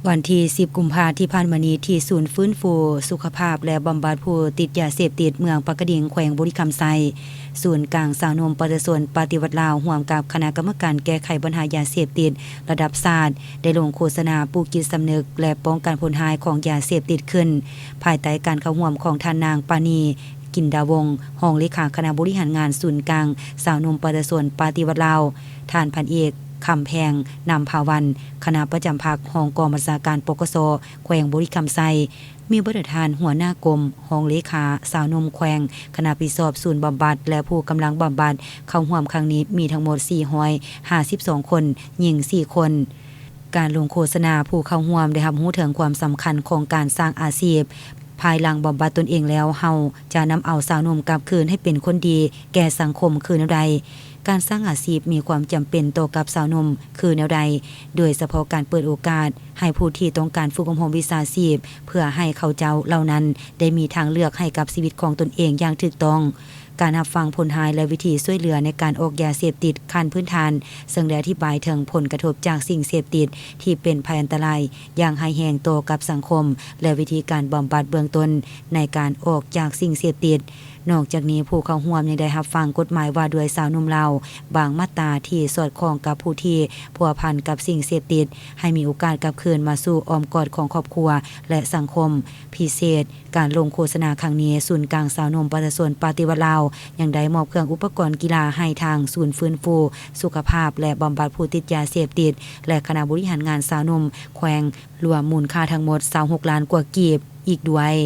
ວັນທີສິບ ກຸມພາທີ່ຜ່ານມານີ້ ທີ່ສູນຟື້ນຟູສຸຂະພາບ ແລະ ບຳບັດຜູ້ຕິດຢາເສບຕິດເມືອງປາກກະດິງ ແຂວງບໍລິຄຳໄຊ, ສູນກາງຊາວໜຸ່ມປະຊາຊົນປະຕິວັດລາວ ຮ່ວມກັບຄະນະກຳມະການແກ້ໄຂບັນຫາຢາເສບຕິດລະດັບຊາດ ໄດ້ລົງໂຄສະນາປູກຈິດສຳນຶກ ແລະ ປ້ອງກັນຜົນຮ້າຍຂອງຢາເສບຕິດຂຶ້ນ, ພາຍໃຕ້ການເຂົ້າຮ່ວມຂອງທ່ານນາງ ປານີ ກິນດາວົງ ຮອງເລຂາຄະນະບໍລິຫານງານສູນກາງຊາວໜຸ່ມປະຊາຊົນປະຕິວັດລາວ, ທ່ານພັນເອກ ຄຳແພງ ນຳພາວັນ ຄະນະປະຈຳພັກ ຮອງກອງບັນຊາການ ປກສ ແຂວງບໍລິຄຳໄຊ, ມີບັນດາທ່ານຫົວໜ້າກົມ, ຮອງເລຂາຊາວໜຸ່ມແຂວງ, ຄະນະຜິດຊອບສູນບຳບັດ ແລະ ຜູ້ກຳລັງບຳບັດ ເຂົ້າຮ່ວມຄັ້ງນີ້ມີທັງໝົດ ສີ່ຮ້ອຍຫ້າສິບສອງຄົນ, ຍິງ ສີ່ຄົນ. ການລົງໂຄສະນາຜູ້ເຂົ້າຮ່ວມໄດ້ຮັບຮູ້ເຖິງຄວາມສຳຄັນຂອງການສ້າງອາຊີບ. ພາຍຫຼັງບຳບັດຕົນເອງແລ້ວ, ເຮົາຈະນຳເອົາຊາວໜຸ່ມກັບຄືນໃຫ້ເປັນຄົນດີແກ່ສັງຄົມຄືແນວໃດ? ການສ້າງອາຊີບມີຄວາມຈຳເປັນຕໍ່ກັບຊາວໜຸ່ມຄືແນວໃດ? ໂດຍສະເພາະການເປີດໂອກາດໃຫ້ຜູ້ທີ່ຕ້ອງການຝຶກອົບຮົມວິຊາຊີບ ເພື່ອໃຫ້ເຂົາເຈົ້າເຫຼົ່ານັ້ນໄດ້ມີທາງເລືອກໃຫ້ກັບຊີວິດຂອງຕົນເອງຢ່າງຖືກຕ້ອງ. ການຮັບຟັງຜົນຮ້າຍ ແລະ ວິທີຊ່ວຍເຫຼືອໃນການອອກຢາເສບຕິດຂັ້ນພື້ນຖານ, ເຊິ່ງໄດ້ອະທິບາຍເຖິງຜົນກະທົບຈາກສິ່ງເສບຕິດທີ່ເປັນໄພອັນຕະລາຍຢ່າງຮ້າຍແຮງຕໍ່ກັບສັງຄົມ ແລະ ວິທີການບຳບັດເບື້ອງຕົ້ນໃນການອອກຈາກສິ່ງເສບຕິດ. ນອກຈາກນີ້, ຜູ້ເຂົ້າຮ່ວມຍັງໄດ້ຮັບຟັງກົດໝາຍວ່າດ້ວຍຊາວໜຸ່ມລາວບາງມາດຕາທີ່ສອດຄ່ອງກັບຜູ້ທີ່ພົວພັນກັບສິ່ງເສບຕິດ ໃຫ້ມີໂອກາດກັບຄືນມາສູ່ອ້ອມກອດຂອງຄອບຄົວ ແລະ ສັງຄົມ. ພິເສດ, ການລົງໂຄສະນາຄັ້ງນີ້, ສູນກາງຊາວໜຸ່ມປະຊາຊົນປະຕິວັດລາວ ຍັງໄດ້ມອບເຄື່ອງອຸປະກອນກິລາໃຫ້ທາງສູນຟື້ນຟູສຸຂະພາບ ແລະ ບຳບັດຜູ້ຕິດຢາເສບຕິດ ແລະ ຄະນະບໍລິຫານງານຊາວໜຸ່ມແຂວງ ລວມມູນຄ່າທັງໝົດ ຊາວຫົກລ້ານກວ່າກີບອີກດ້ວຍ.